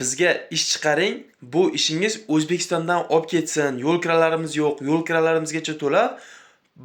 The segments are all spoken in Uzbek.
Bizga ish chiqaring, bu ishingiz O'zbekistondan olib ketsin, yo'l kiralarimiz yo'q, yo'l kiralarimizgacha to'lab,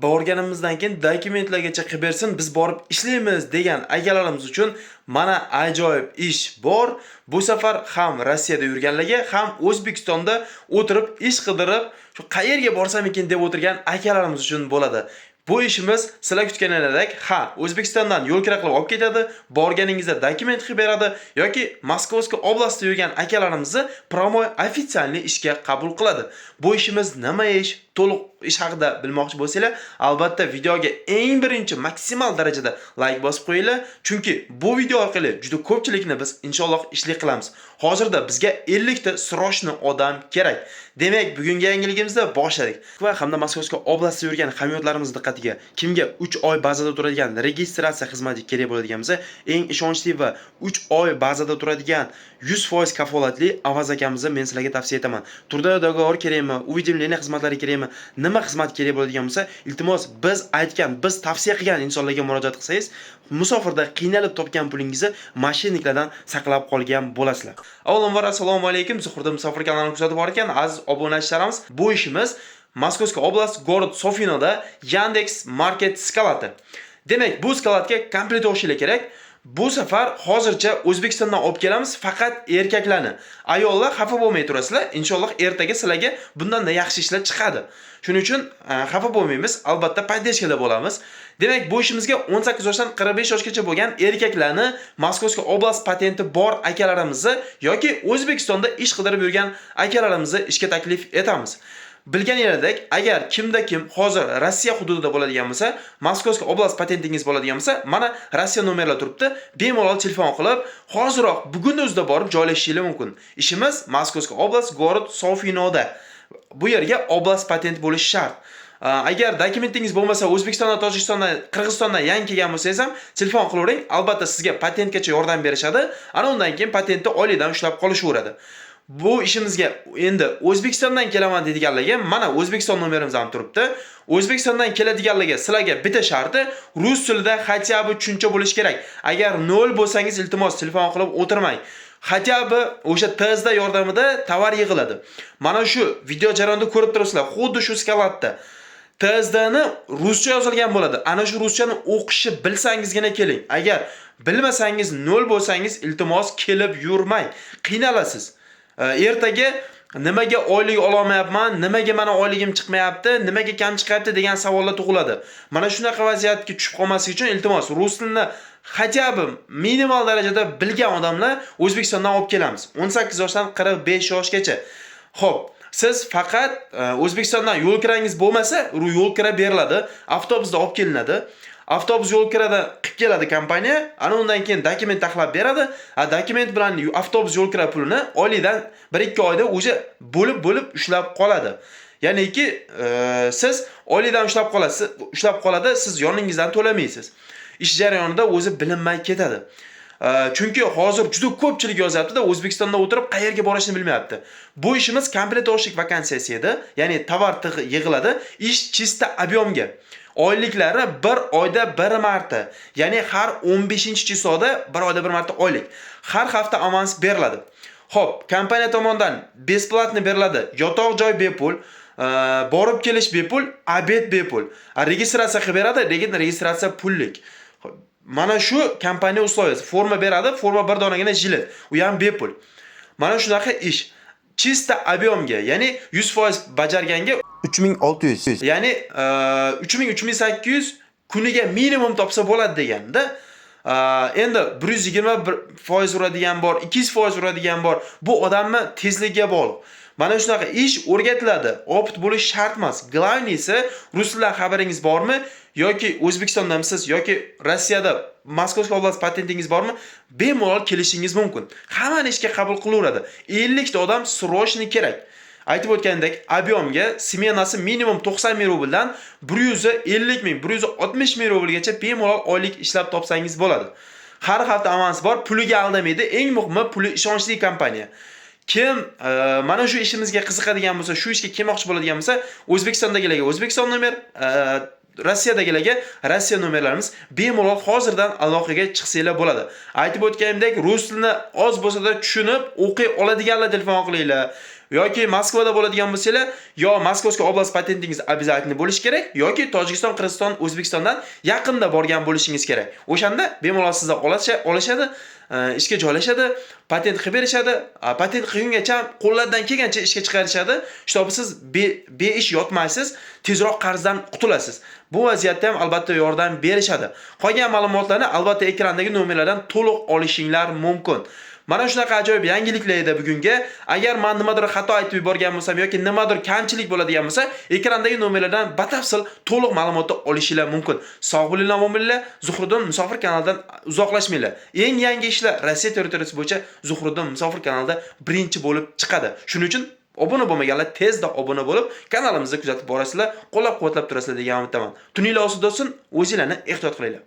borganimizdan keyin dokumentlargacha qilib bersin, biz borib ishlaymiz degan akalarimiz uchun mana ajoyib ish bor. Bu safar ham Rossiyada yurganlarga, ham O'zbekistonda o'tirib ish qidirib, shu qayerga borsam ekan deb o'tirgan akalarimiz uchun bo'ladi. Bu ishimiz sizlar kutganlaridek, ha, O'zbekistondan yo'l kira qilib olib ketadi, borganingizda dokument qilib beradi yoki Московский область da yurgan akalarimizni прямой официальный ishga qabul qiladi. Bu ishimiz nima ish? To'liq ish haqida bilmoqchi bo'lsanglar, albatta videoga eng birinchi maksimal darajada like bosib qo'yinglar, chunki bu video orqali juda ko'pchilikni biz inshaalloh ishli qilamiz. Hozirda bizga 50 ta срочный odam kerak. Demak, bugungi yangiligimizda boshladik. Va hamda Московский область da yurgan hamyurtlarimiz diqqatiga, kimga 3 oy bazada turadigan registratsiya xizmati kerak bo'ladigan bo'lsa, eng ishonchli va 3 oy bazada turadigan 100% kafolatli Avaz akamizni men sizlarga tavsiya etaman. Трудовой договор kerakmi, уведомление xizmatlari kerakmi, nima xizmat kerak bo'ladigan bo'lsa, iltimos, biz aytgan, biz tavsiya qilgan insonlarga murojaat qilsangiz, musofirda qiynalib topgan pulingizni мошенник lardan saqlab qolgan bo'lasizlar. Avvalambor, assalomu alaykum. Zuhurda Musofir kanalini kuzatib borgan aziz obunachilarimiz, bu ishimiz Московская область, город Sofinoda Yandex Market склад i. Demak, bu склад ga komplekt o'xshaylar kerak. Bu safar hozircha O'zbekistondan olib kelamiz faqat erkaklarni. Ayollar, xafa bo'lmay turasizlar. Inshaalloh, ertaga sizlarga bundan-da yaxshi ishlar chiqadi. Shuning uchun xafa bo'lmaymiz, albatta поддержка da bo'lamiz. Demak, bu ishimizga 18 yoshdan 45 yoshgacha bo'lgan erkaklarni, Московский область patenti bor akalarimizni yoki O'zbekistonda ish qidirib yurgan akalarimizni ishga taklif etamiz. Bilganingizdek, agar kimda kim hozir Rossiya hududida bo'ladigan bo'lsa, Московский область patentingiz bo'ladigan bo'lsa, mana Rossiya nomerlar turibdi. Bemalol telefon qilib, hoziroq, bugunni o'zida borib joylashishingiz mumkin. Ishimiz Московский область, город Sofinoda. Bu yerga oblast patent bo'lishi shart. Agar dokumentingiz bo'lmasa, O'zbekistondan, Tojikistondan, Qirg'izistondan yangi kelgan bo'lsangiz ham telefon qilavering, albatta sizga patentgacha yordam berishadi. Ana undan keyin patentni oylikdan ushlab qolishaveradi. Bu ishimizga endi O'zbekistondan kelaman deydiganlarga mana O'zbekiston nomerimiz ham turibdi. O'zbekistondan keladiganlarga, sizlarga bitta sharti: rus tilida хотя бы tushuncha bo'lishi kerak. Agar nol bo'lsangiz, iltimos, telefon qilib o'tirmang. Хотя бы o'sha ТСД yordamida tovar yig'iladi. Mana shu video jarayonida ko'rib turibsizlar, xuddi shu склад da. ТСД ni ruscha yozilgan bo'ladi. Ana shu ruschani o'qishni bilsangizgina keling. Agar bilmasangiz, nol bo'lsangiz, iltimos, kelib yurmang. Qiynalasiz. Ertaga nimaga oylik ololmayapman, nimaga mana oyligim chiqmayapti, nimaga kam chiqyapti degan savollar tug'iladi. Mana shunaqa vaziyatga tushib qolmaslik uchun, iltimos, rus tilini хотя бы minimal darajada bilgan odamlar O'zbekistondan olib kelamiz. 18 yoshdan 45 yoshgacha. Xo'p, siz faqat O'zbekistondan yo'l kirangiz bo'lmasa, yo'l kira beriladi, avtobusda olib kelinadi. Avtobus yo'l kirada qilib keladi kompaniya, ana undan keyin dokument taxlab beradi. A dokument bilan avtobus yo'l kira pulini oylikdan 1-2 oyda o'zi bo'lib-bo'lib ushlab qoladi. Ya'niki, siz oylikdan ushlab qolasiz, ushlab qoladi, siz yoningizdan to'lamaysiz. Ish jarayonida o'zi bilinmay ketadi. Chunki hozir juda ko'pchilik yozyapti-da, O'zbekistonda o'tirib qayerga borishni bilmayapti. Bu ishimiz комплектовщик vakansiyasi edi. Ya'ni tovar yig'iladi, ish чисто объем ga. Oyliklari bir oyda bir marta, ya'ni har 15-число da bir oyda bir marta oylik. Har hafta avans beriladi. Xo'p, kompaniya tomonidan бесплатно beriladi. Yotoq joy bepul, borib kelish bepul, обед bepul. Registratsiya qilib beradi, lekin registratsiya pullik. Mana shu kompaniya условия si. Forma beradi, forma bir donagina jilet. U ham bepul. Mana shunaqa ish. Чисто объем ga, ya'ni 100% bajarganga 3600. Ya'ni 3000, 3800 kuniga minimum topsa bo'ladi deganda. Endi 120% uradigan bor, 200% uradigan bor. Bu odamni tezligiga bog'liq. Mana shunaqa ish o'rgatiladi. Опыт bo'lish shart emas. Главный si, rus tilidan xabaringiz bormi yoki O'zbekistondamisiz yoki Rossiyada Московский область patentingiz bormi? Bemalol kelishingiz mumkin. Hammani ishga qabul qilaveradi. 50 ta odam срочный kerak. Aytib o'tgandek, объем ga smenasi minimum 90 ming rubldan 150 ming, 160 ming rublgacha bemalol oylik ishlab topsangiz bo'ladi. Har hafta avans bor, puliga aldamaydi. Eng muhimi, puli ishonchli kompaniya. Kim mana shu ishimizga qiziqadigan bo'lsa, shu ishga kelmoqchi bo'ladigan bo'lsa, O'zbekistondagilarga O'zbekiston nomer, Rossiyadagilarga Rossiya nomerlarimiz, bemalol hozirdan aloqaga chiqsanglar bo'ladi. Aytib o'tganimdek, rus tilini oz bo'lsa-da tushunib, o'qiy oladiganlar telefon qilinglar. Yoki Moskvada bo'ladigan bo'lsanglar, yo Московский область patentingiz обязательно bo'lishi kerak, yoki Tojikiston, Qirg'iziston, O'zbekistondan yaqinda borgan bo'lishingiz kerak. O'shanda bemalol sizni olishadi, ishga joylashadi, patent qilib berishadi, patent qilgungacha qo'llaridan kelgancha ishga chiqarishadi. Чтобы siz beish yotmaysiz, tezroq qarzdan qutulasiz. Bu vaziyatda ham albatta yordam berishadi. Qolgan ma'lumotlarni albatta ekrandagi nomerlardan to'liq olishinglar mumkin. Mana shunaqa ajoyib yangiliklar edi bugungi. Agar men nimadir xato aytib yuborgan bo'lsam yoki nimadir kamchilik bo'ladigan bo'lsa, ekrandagi nomerlardan batafsil to'liq ma'lumotni olishinglar mumkin. Sog' bo'linglar, omon bo'linglar. Zuhriddin Musofir kanalidan uzoqlashmanglar. Eng yangi ishlar Rossiya territoriyasi bo'yicha Zuhriddin Musofir kanalida birinchi bo'lib chiqadi. Shuning uchun obuna bo'lmaganlar tezda obuna bo'lib, kanalimizni kuzatib borasizlar, qo'llab-quvvatlab turasizlar degan umiddaman. Tuninglar osuda bo'lsin, o'zinglarni ehtiyot qilinglar.